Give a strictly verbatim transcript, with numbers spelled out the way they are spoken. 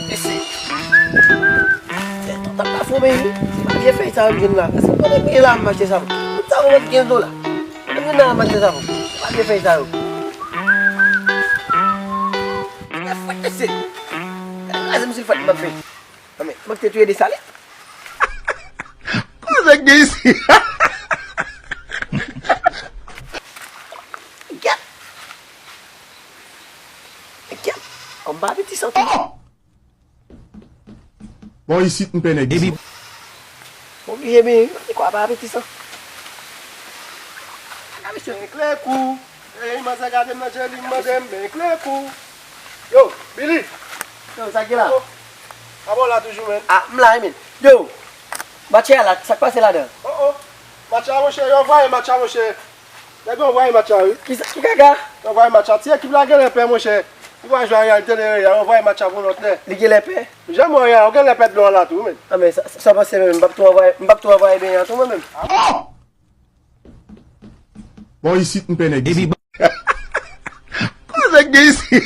Mesye. Tèt mwen t ap ka fon men wi. Se pa vye fèy sa yo m jwenn la. Èske mwen gen la m achte savon? Tout savon mwen gen dola. Mwen jwenn la m achte savon. Se pa vye fèy sa yo. Mwen fwèt mesye. Kraze m si l fwèt m ap fè. Anmè, mwen te touye Desalin. Koze k gen isi? Gyèt. Gyèt. Kòm pa apeti san tou. Bon, isit m pè nèg isi. Bon, oblije byen, wi, se kwa pa apeti san. Gade mesye. Klekou. Ey, manzè gade m nan je li, m mande m, men klekou. Yo, Billy. Yo, sa k gen la? Oh, a bon la toujou, men. Ah, m la, wi, men. Yo, matcha la, sa k pase ladan? Oh, oh. Matcha, monchè, yo anvwaye matcha, monchè. Nèg yo anvwaye matcha, wi. Ki sa, ki kaka? Yo anvwaye matcha. Ti ekip la genlè pè, monchè. Li va jwe a Real Tele, yo anvwaye matcha pou lòt lè. Li genlè pè? Janm wè a, yo genlè pèd non la tou, men. Ah, men sa, sa, sa panse, men, m p ap tou anvwaye, m p ap tou anvwaye benyen an tou, mwen menm. Ah bon? Bon, isit m pè nèg isi. Koze k gen isi?